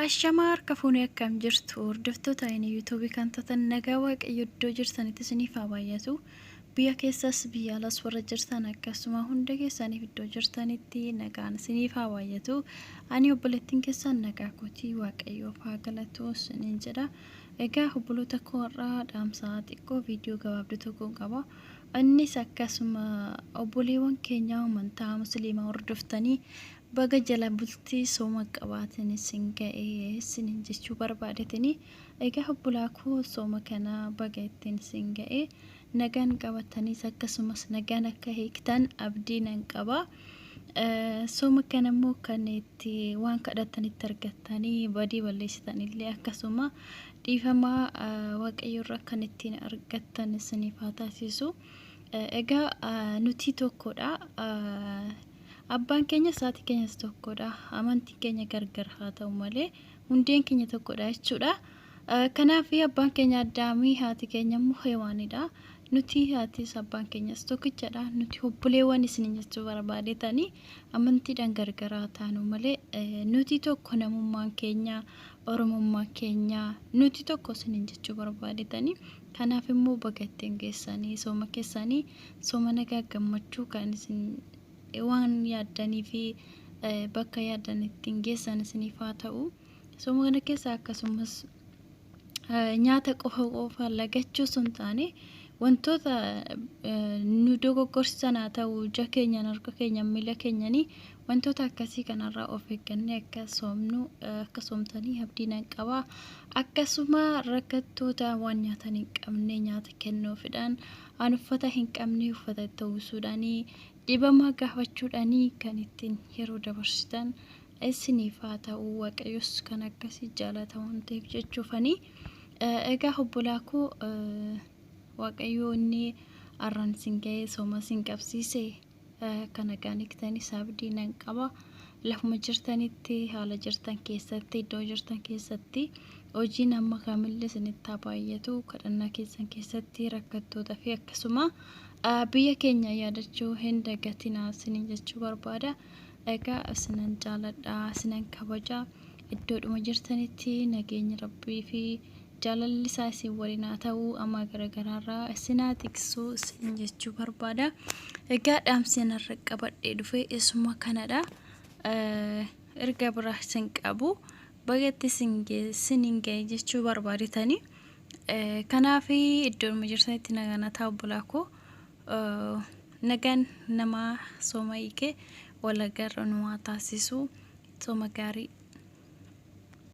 Ashamaa harka fuunee akkam jirtu hordoftoota inni yuutuubii kan taatan nagaa waaqayyo iddoo jirtanitti isiniif haa baay'atu. Biyya keessas biyya alas warra jirtan akkasuma hunda keessaniif iddoo jirtanitti nagaan isiniif haa baay'atu. Ani obboleettiin keessan nagaa kootii waaqayyoof haa galatu isiniin jedha. Egaa obboloota koo har'aa dhaamsa xiqqoo viidiyoo gabaabduu tokkoon qaba. Innis akkasuma obboleewwan keenya amantaa musliimaa hordoftanii baga jala bultii sooma qabaatin isin ga'e isinin jechuu barbaadetini. Egaa obbolaa koo sooma kana baga ittiin isin ga'e nagaan qabataniis akkasumas nagaan akka hiiktan abdii nan qaba. Sooma kana immoo kan itti waan kadhatanitti argattanii badii balleessitanillee akkasuma dhiifama waaqayyo irraa kan ittiin argattan isiniif haa taasisu. Egaa nuti tokkodha. Abbaan keenyas haati keenyas tokkodha. Amantiin keenya gargar haa ta'u malee hundeen keenya tokkodha jechuudha. Kanaaf abbaan keenya Addaamii haati keenya immoo Hewaanidha. Nuti haatis abbaan keenyas tokkichadha. Nuti obboleewwan isin jechuu barbaadetanii amantiidhaan gargar haa taanu malee nuti tokko namummaan keenya oromummaan keenya nuti tokko isiniin jechuu barbaadetanii. Kanaaf immoo baga ittiin geessanii sooma keessanii sooma nagaa gammachuu kan isin waan yaaddanii fi bakka yaaddan ittiin geessan isiniif haa ta'u. Sooma kana keessa akkasumas nyaata qofa qofa lagachuu osoo hin taane wantoota nu dogoggorsisan haa ta'u ija keenyaan harka keenyaan miila keenyanii wantoota akkasii kanarraa of eeggannee akka soomnu akka soomtanii abdii nan qaba. Akkasuma rakkattoota waan nyaatan hin qabne nyaata kennuufidhaan an uffata hin qabne uffata itti uwwisuudhaanii dhibamaa gaafachuudhaanii kan ittiin yeroo dabarsitan isiniif haa ta'u waaqayyos kan akkasii jaalata waan ta'eef jechuufanii. Egaa obbolaa koo waaqayyo inni har'aan isin ga'ee sooma isin qabsiise akka nagaan hiiktanis abdii nan qaba. Lafuma jirtanitti haala jirtan keessatti iddoo jirtan keessatti hojiin amma kamillee isinitti haa baay'atu kadhannaa keessan keessatti rakkattootaa fi akkasuma biyya keenya yaadachuu hin dagatinaa isiniin jechuu barbaada. Egaa isinan jaaladha isinan kabaja iddoodhuma jirtanitti nageenyi rabbii fi jaalalli isaa isin waliin haa ta'u amma garagaraarraa isin haa tiksu isin jechuu barbaada. Egaa dhaamsi anarra qabadhee dhufe isuma kanadha. Erga biraa isin qabu bagatti isiniin ga'e jechuu barbaadetanii. Kanaaf iddoodhuma jirtanitti nagaan haa ta'u obbolaa koo. Nagaan namaa sooma hiike wal agarra nu haa taasisu. Sooma gaarii.